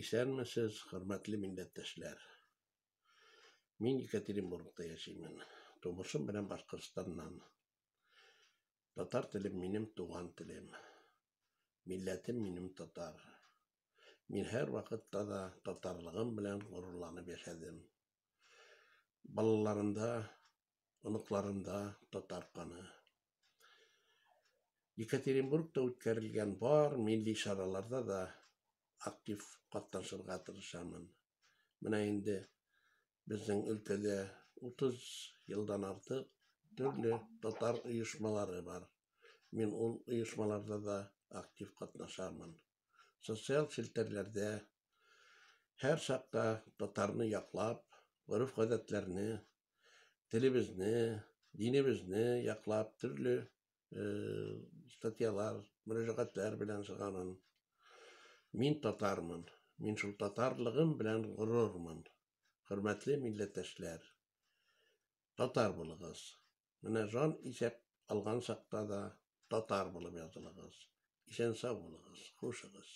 Исәнмесез, хөрмәтле милләттәшләр! Мин Екатеринбургта яшимен. Тумышым белән Башкортстаннан. Татар телем минем туган телем. Милләтем минем татар. Мин һәрвакытта да татарлыгым белән горурланып яшәдем. Балаларымда, оныкларымда татар каны. Екатеринбургта үткәрелгән бар милли чараларда да актив катнашырга тырышамын. Менә инде безнең өлкәдә 30 елдан артык төрле татар оешмалары бар. Мин ул оешмаларда да актив катнашамын. Социаль челтәрләрдә һәр чакта татарны яклап, гореф-гадәтләрне, телебезне, динебезне яклап төрле статьялар, мөрәҗәгатьләр белән чыгамын. Мин татармын. Мин шул татарлыгым белән горурмын. Хөрмәтле милләттәшләр, татар булыгыз. Менә жан исәп алган чакта да татар булып язылыгыз. Исән-сау булыгыз. Хушыгыз.